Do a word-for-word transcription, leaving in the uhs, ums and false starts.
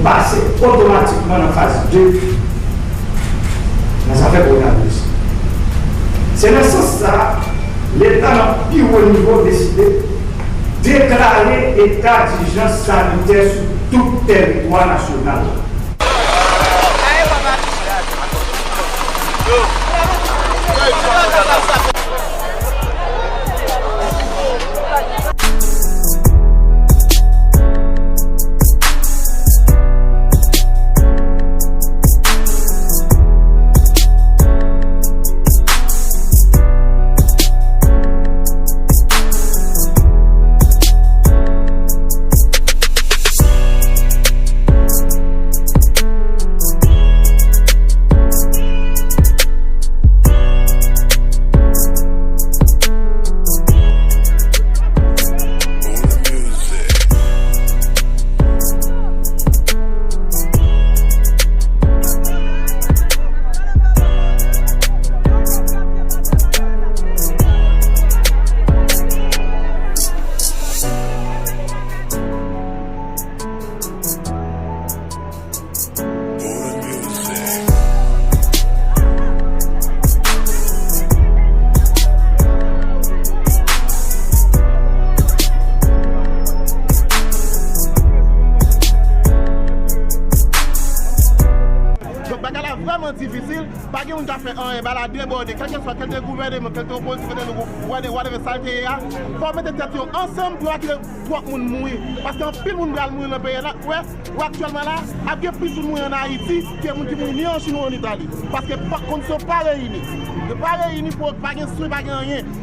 Pase otomatikman nan faz de nan zafè kowonaviris. Se nan sans sa a, Leta nan pi wo nivo deside deklare eta dijans sanitè sou tout tèritwa nasyonal la. Donk, bagay la vrèman difisil. Pa gen moun k ap fè anyen, bagay la debòde. Kèlkeswa, kèlke gouvèneman, kèlke opozisyon, kèlke nou, whatever, whatever sa l te ye a, fò yo mete tèt yo ansanm pou yo pa kite twòp moun mouri. Paske anpil moun pral mouri nan peyi a. N ap wè, wè aktyèlman la, ap gen plis moun mouri ann Ayiti ke moun ki mouri ni an Chin ou ann Itali. Paske pa, kondisyon pa reyini. Yo pa reyini pou pa gen swen, pa gen anyen.